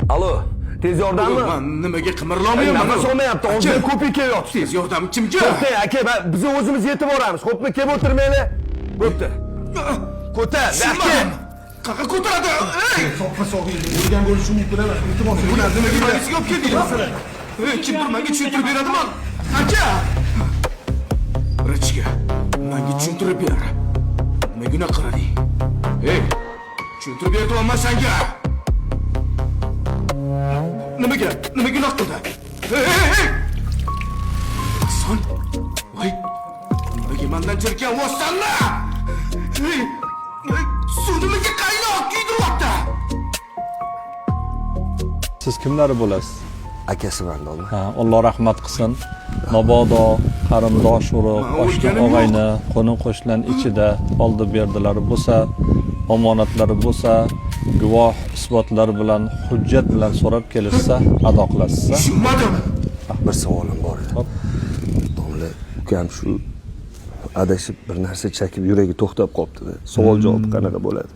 Alo, tez yordammi? Man nimaga qimirlamayapman? Nafas olmayapti, og'zidan ko'pik kelyapti. Tez yordam kimga? To'xtang aka, biz o'zimiz yetib boramiz. Xo'pmi, kelib o'tirmanglar. Bo'pti. Ko'tar, aka. Tushunmadim. Qayerga ko'taradi? Ey! Soppa sog' o'lgan bo'lishi mumkin emas. Iltimos. Bular nimaga polisiyaga olib keldinglar? Ey, kimdir menga tushuntirib beradimi? Aka! Rachka, menga tushuntirib ber. Nimaga unaqa qarading? Ey, tushuntirib ber deyapman senga. Nimaga? Nimaga unaqa qildi? Ey, ey, ey! Hasan? Voy! Nimaga mendan jirkanyapsan-la? Ey! Ey, suv nimaga qaynoq kuydiryapti? Siz kimlari bo'lasiz? Akasiman, domla. Ha, Alloh rahmat qilsin. Mabodo qarindosh urug', Man oshna o'lganim yo'q. og'ayni, qo'ni qo'shnilar ichida oldi berdilari bo'lsa, omonatlari bo'lsa, guvoh isbotlar bilan, hujjat bilan so'rab kelishsa, ado qilasiz. Tushunmadim. Bir savolim bor edi. Hop. Domla, ukam shu adashib bir narsa chakib yuragi to'xtab qolibdi. Savol javob qanaqa bo'ladi?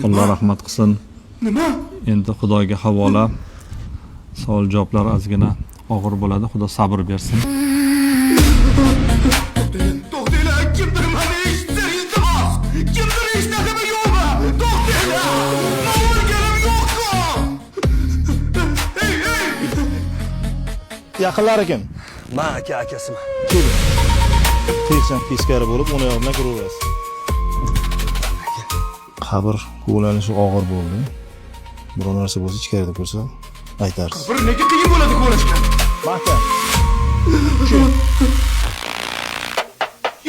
Alloh rahmat qilsin. Nima? Endi Xudoga havola. Savol javoblar ozgina og'ir bo'ladi. Xudo sabr bersin. To'xtanglar, kimdir meni eshitsa, iltimos! Kimdir eshitadimi yo'qmi? To'xtanglar! Man o'lganim yo'q-ku! Ey, ey! Yaqinlari kim? Man aka, akasiman. Keling. Teksan teskari bo'lib, o'ng oyog'i bilan kiraverasiz. Qabr kovlanishi og'ir bo'ldi. Biror narsa bo'lsa ichkarida ko'rsa aytarsiz. Bir nega qiyin bo'ladi ko'rishga? Mahkam.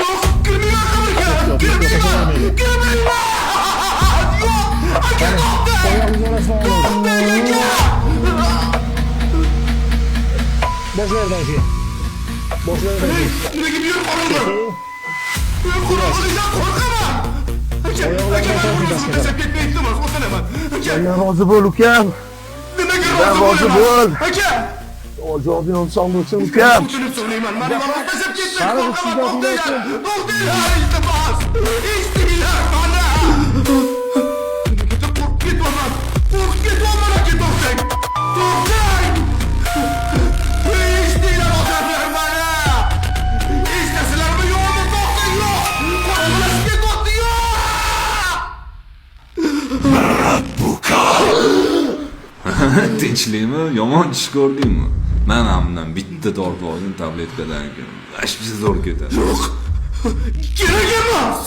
Yo'q, kirmayman qabrga! Kirmayman! Kirmayman! Yo'q! Aka, to'xtang! To'xtang, aka! Boshlardan shu. Boshlardan. Ey, nimaga bu yer qorong'i? Bu yer qorong'ilikdan qo'rqaman! Aka, aka, mani o'zim tashlab ketmang, iltimos, o'tinaman. Aka, Rozi bo'l, ukam. nimaga rozi rozi bo'l. bo'laman? Aka! Savol javobing oson bo'lsin, ukam. O'tinib so'rayman, mani mana tashlab ketmang, qo'rqaman, to'xtanglar! To'xtanglar, iltimos! Eshitinglar mani! Nimagadir qo'rqib ketyapman! Qo'rqib ketyapman, aka, to'xtang! To'xtang! Eshitinglar, odamlar mani! Eshitasizlarmi, yo'qmi? To'xtang, yo'q! Qorong'ilashib ketyapti, yo'q! Tinchlikmi? Yomon tush ko'rdingmi? Man ham bundan bitta tortib oldim tabletkadan keyin. Вообще zo'r ketadi. Yo'q! Kerak emas!